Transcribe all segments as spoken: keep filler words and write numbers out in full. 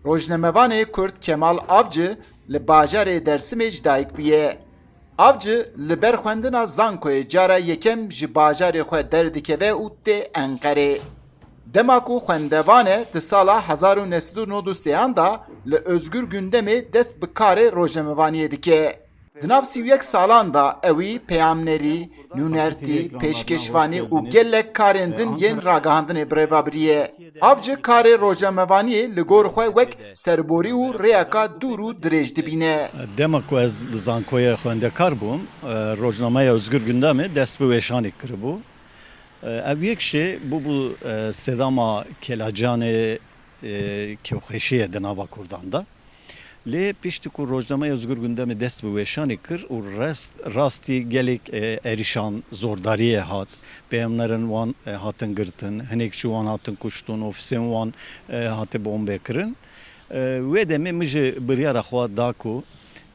Rojnamevanê Kurd Kemal Avcı li bajarê Dersimê ji dayik bûye. Avcı li ber xwendina zankoyê cara yekem ji bajarê xwe derdikeve û tê Enqerê. Dema ku xwendevan e, di sala hezar û neh sed û nod û sêyan de li Özgür Gündemê dest bi karê rojnamevaniyê dike. Di nav sî û yek salan de ewî peyamnerî, nûnertî, pêşkêşvanî û gelek karên din yên ragihandinê bi rê ve biriye. Avcı karê rojnamevaniyê li gor xwe wek serborî û rêyeka dûr û dirêj dibîne. Dema ku ez li zankoyê xwendekar bûm, e, rojnameya Özgür Gündemê dest bi weşanê kiribû. E, ev yek jî bûbû, e, sedema kelacanê, e, kêfxweşiyê di nava Kurdan de. Lê piştî ku rojnameya Özgür Gündemê dest bi weşanê kir û rest-, rastî gelek, e, êrîşan, zordariyê hat. Peyamnerên wan, e, hatin girtin, hinek ji wan hatin kuştin, ofîsên wan, e, hate bombekirin. E, wê demê min jî biryara xwe da ku,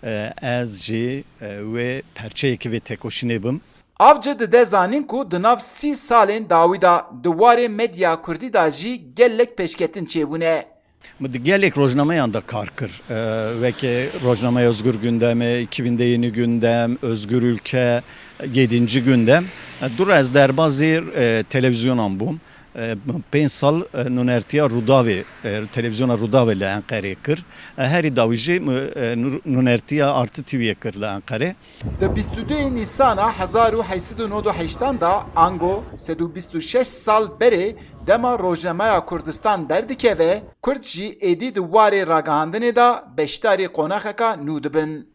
e, ez jî, e, wê perçeyekî vê têkoşînê bim. Avcı dide zanîn ku di nav sî salên dawî de di warê medya kurdî de jî gelek pêşketin çêbûne. Min di gelek rojnameyan de kar kir. E, weke rojnameya Özgür Gündemê, iki bin de Yeni Gündem, Özgür Ülke, Yedinci Gündem. E, dûra ez derbazî, e, televîzyonan bûm. E, pênc sal, e, nûnertiya Rûdawê, e, televîzyona Rûdawê li Enqerê kir. E, herî dawî jî, e, nû-, nûnertiya Artı T V'yê kir li Enqerê. Di bîst û duyê Nîsana hezar û heyt sed û nod û heştan de, ango sed û bîst û şeş sal berê, dema rojnameya Kurdistan derdikeve, Kurd jî êdî di warê ragihandinê de beşdarî qonaxeka nû dibin.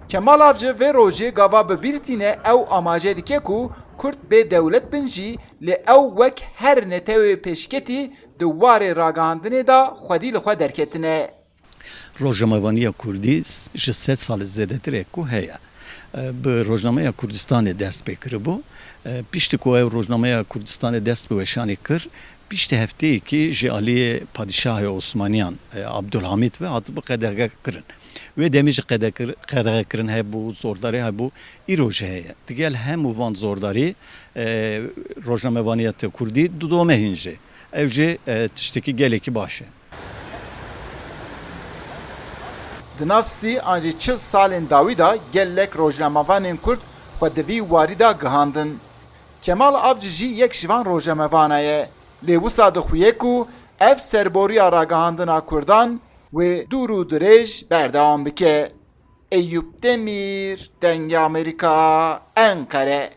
Kemal Avcı vê rojê gava bi bîr tîne ew amaje dike ku Kurd bê dewlet bin jî, lê ew wek her netewê pêşketî di warê ragihandinê de xwedî li xwe derketine. Rojnamevaniya kurdî s-, ji sed salê zêdetir e ku heye. E, bi Rojnameya Kurdistanê dest pê kiribû. E, piştî ku ew Rojnameya Kurdistanê dest bi weşanê kir, piştî hefteyekî ji aliyê Padîşahê Osmaniyan, e, Abdulhamîd ve hatibû qedexekirin. Wê demê jî qedekir-, qedexekirin hebû, zordarî hebû, îro jî heye. Digel hemû van zordarî, e, rojnamevaniya te kurdî didome hîn jî. Ev jî, e, tiştekî gelekî baş e. Di nav sî an jî çil salên dawî de gelek rojnamevanên Kurd xwe di vî warî de gihandin. Kemal Avcı jî yek ji van rojnamevana ye. Lê wisa dixuye ku ev serboriya ragihandina Kurdan wê dûr û dirêj berdewam bike. Eyûp Demîr, Dengê Amerîka, Enqere.